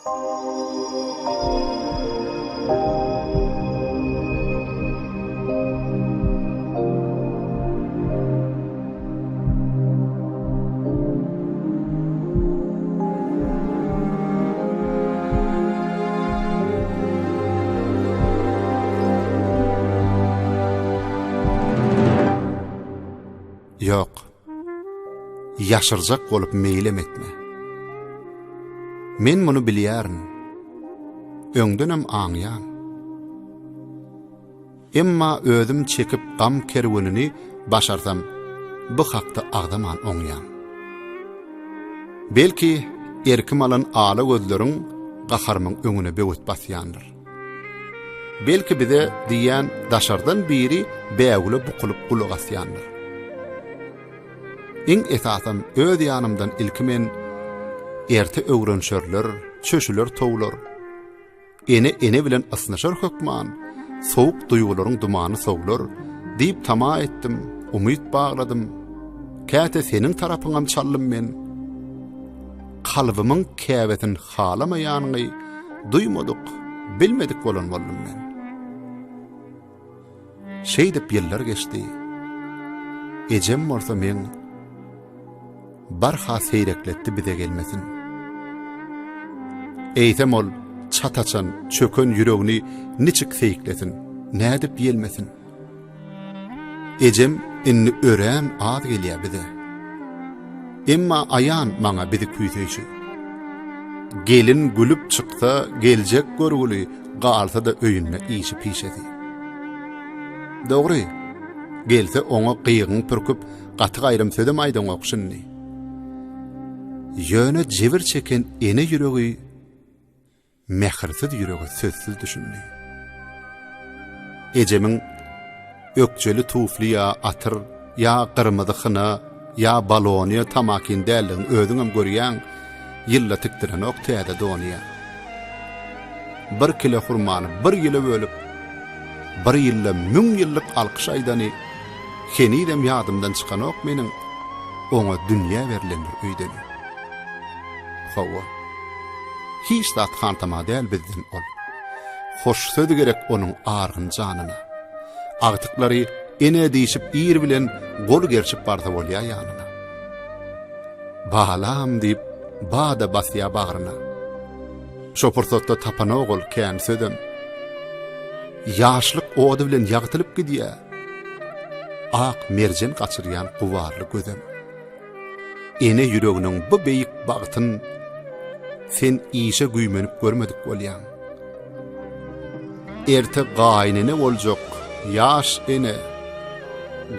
Ýok. Ýaşyrjak bolup meýlem etme. Men muny bilýärin. Öňdenem aňýan. Emma özüm çekip gam kerwenini başarsam, bu hakda agzaman oňýan. Belki, erkim alan ala gözleriň gaharymyň öňüne böwet basýandyr. Belki bize diýýän daşardan biri bägüle bukulyp gulak asýandyr. Iň esasam öz ýanymdan ilki men erte öwrenşerler, çöşüler towlar. Ene ene bilen ysnyşar hökman, Sowuk duýgularyň dumany sowlar, Diýip tama etdim, umyt bagladym. Käte seniň tarapyňam çaldym men. Kalbymyň käbesin halamaýanyňy Duýmadyk, bilmedik bolan boldum men. Şeýdip ýyllar geçdi. Ejem bolsa meň barha seýrekletdi bize gelmesin. Eýsem ol çat açan, çöken ýüregini niçik seýiklesin, nädip ýelmesin? Ejem indi örän az gelýär bize. Emma aýan maňa bizi küýseýşi. Gelin gülüp çyksa geljek görgüli galsa-da öýünde işi-pişesi. Dogry, gelse oňa gygyň pürküp gaty-gaýrym sözem aýdaňok şindi. Ýöne jebir çeken ene ýüregi Mähirsiz ýürege sözsüz düşündi. Ejemiň ökjeli tufli ýa atyr, ýa gyrmyzy hyna, ýa baloniýa tamakin däldigini özüňem görýäň, ýylda tikdirenok täze doniýa. Bir kile hurmany bir ýyla bölüp, bir ýylda müň ýyllyk alkyş aýdany henizem ýadymdan çykanok meniň, oňa dünýä berlendir öýdeni. Hawa. Hiç zat hantama däl bizden ol. Hoş söz gerek onuň argyn janyna. Agtyklary ene diýşip ir bilen gol gerşip barsa bolýa ýanyna. Balam diýip bada basýa bagryna. Şo pursatda tapanok ol kän sözem. Ýaşlyk ody bilen ýagtylyp gidýä. Ak merjen gaçyrýan gubarly gözem. Ene ýüreginiň bu beýik bagtyn sen işe güýmenip görmedik bolýaň. Erte gaýynene boljak ýaş ene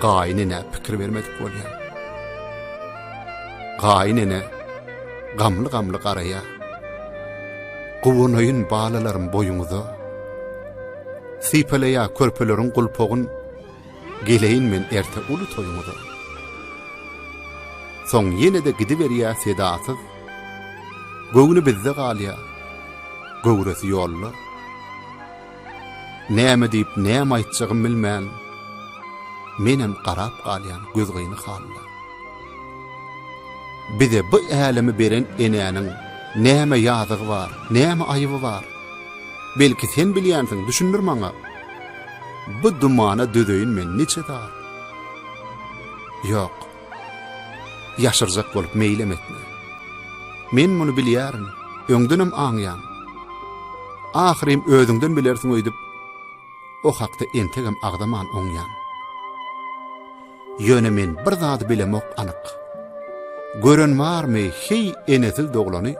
gaýynenä pikir bermedik bolýaň. Gaýynene gamly-gamly garaýa. Guwanaýyn balalarym boýuňyza. Sypalaýa körpeleriň gulpagyn. Geleýin men erte uly toýuňyza. Soň ýene-de gidiberýä sedasyz. Göwni bizde galýa, göwresi ýolda. Näme diýip, näme aýtjagym bilmän, menem garap galýan gözgyny halda. Bize bu älemi beren enäniň näme ýazygy bar, näme aýyby bar? Belki sen bilýänsiň, düşündir maňa. Bu dumana dözeýin men niçe zar. Ýok. Ýaşyrjak bolup meýlem etme. Men muny bilýärin, öňdenem aňýan. Ahyrym özüňden bilersiň öýdüp, o hakda entegem agzaman oňýan. Ýöne men bir zady bilemok anyk. Gören barmy heý enesiz doglany?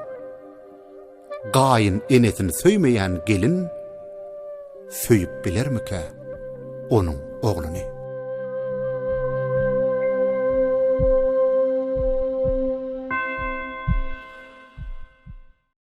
Gaýyn enesini söýmeýän gelin söýüp bilermikä onuň ogluny?